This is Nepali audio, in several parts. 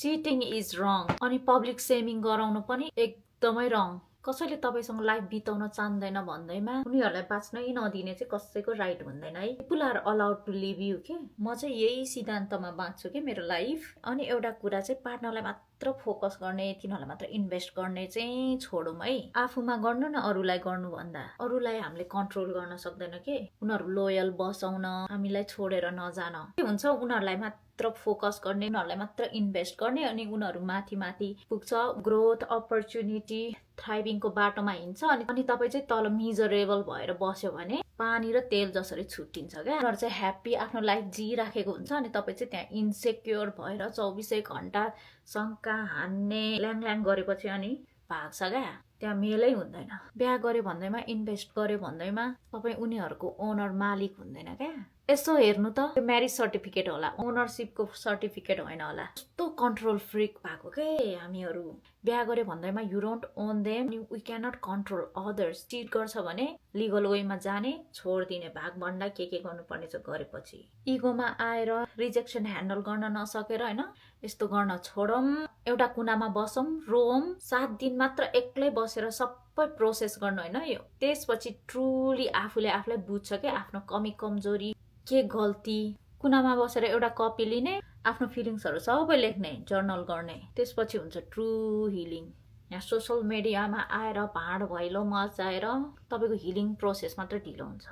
चिटिङ इज रङ अनि पब्लिक सेमिङ गराउनु पनि एकदमै रङ। कसैले तपाईसँग लाइफ बिताउन चाहँदैन भन्दैमा उनीहरूलाई बाँच्नै नदिने चाहिँ कसैको राइट हुँदैन है। People are allowed to live you के। म चाहिँ यही सिद्धान्तमा बाँच्छु के मेरो लाइफ। अनि एउटा कुरा चाहिँ पार्टनरलाई मात्र फोकस गर्ने, तिनीहरूलाई मात्र इन्भेस्ट गर्ने चाहिँ छोडौँ है। आफूमा गर्नु न अरूलाई गर्नु भन्दा। अरूलाई हामीले कन्ट्रोल गर्न सक्दैन के। उनीहरू लोयल बसाउन, हामीलाई छोडेर नजान। के हुन्छ उनीहरूलाई मात्र फोकस गर्ने, उनीहरूलाई मात्र इन्भेस्ट गर्ने अनि उनीहरू माथि माथि पुग्छ, ग्रोथ अपर्च्युनिटी थ्राइभिङको बाटोमा हिँड्छ अनि तपाईँ चाहिँ तल मिजरेबल भएर बस्यो भने पानी र तेल जसरी छुट्टिन्छ क्या। उनीहरू चाहिँ ह्याप्पी आफ्नो लाइफ जिराखेको हुन्छ अनि तपाईँ चाहिँ त्यहाँ इन्सेक्योर भएर 24 घण्टा शङ्का हान्ने ल्याङ गरेपछि अनि भाग्छ क्या। त्यहाँ मेलै हुँदैन। बिहा गर्यो भन्दैमा, इन्भेस्ट गर्यो भन्दैमा तपाईँ उनीहरूको ओनर मालिक हुँदैन क्या। यसो हेर्नु त, म्यारिज सर्टिफिकेट होला, ओनरसिपको सर्टिफिकेट होइन होला। कस्तो कन्ट्रोल फ्रिक भएको के हामीहरू। बिहा गर्यो भन्दैमा you don't own them, we cannot control others. Cheat गर्छ भने लिगल वेमा जाने, छोडिदिने, भागभन्डा के गर्नुपर्ने छ गरेपछि। इगोमा आएर रिजेक्सन ह्यान्डल गर्न नसकेर होइन यस्तो गर्न छोडौँ, एउटा कुनामा बसौँ, रोम, 7 दिन मात्र एक्लै बसेर सबै प्रोसेस गर्नु होइन। यो त्यसपछि ट्रुली आफूले आफूलाई बुझ्छ कि आफ्नो कमी कमजोरी के गल्ती। कुनामा बसेर एउटा कपी लिने, आफ्नो फिलिङ्सहरू सबै लेख्ने, जर्नल गर्ने, त्यसपछि हुन्छ ट्रु हिलिङ। यहाँ सोसल मिडियामा आएर भाँड भैलो मचाएर तपाईँको हिलिङ प्रोसेस मात्र ढिलो हुन्छ।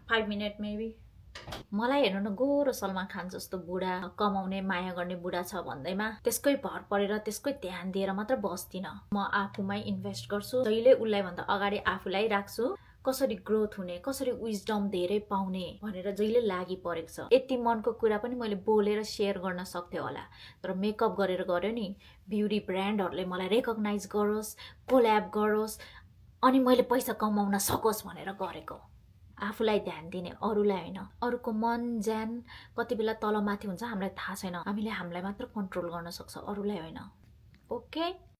5 मिनट मेबी। मलाई हेर्नु न, गोरो सलमान खान जस्तो बुढा, कमाउने माया गर्ने बुढा छ भन्दैमा त्यसकै भर परेर त्यसकै ध्यान दिएर मात्र बस्दिनँ। म आफूमै इन्भेस्ट गर्छु, जहिले उसलाई भन्दा अगाडि आफूलाई राख्छु। कसरी ग्रोथ हुने, कसरी विजडम धेरै पाउने भनेर जहिले लागि परेको छ। यति मनको कुरा पनि मैले बोलेर सेयर गर्न सक्थेँ होला, तर मेकअप गरेर गर्यो नि, ब्युटी ब्रान्डहरूले मलाई रेकगनाइज गरोस्, कोल्याब गरोस् अनि मैले पैसा कमाउन सकोस् भनेर गरेको। आफूलाई ध्यान दिने, अरूलाई होइन। अरूको मन ज्यान कति बेला तलमाथि हुन्छ हामीलाई थाहा छैन। हामीले हामीलाई मात्र कन्ट्रोल गर्न सक्छ, अरूलाई होइन। ओके।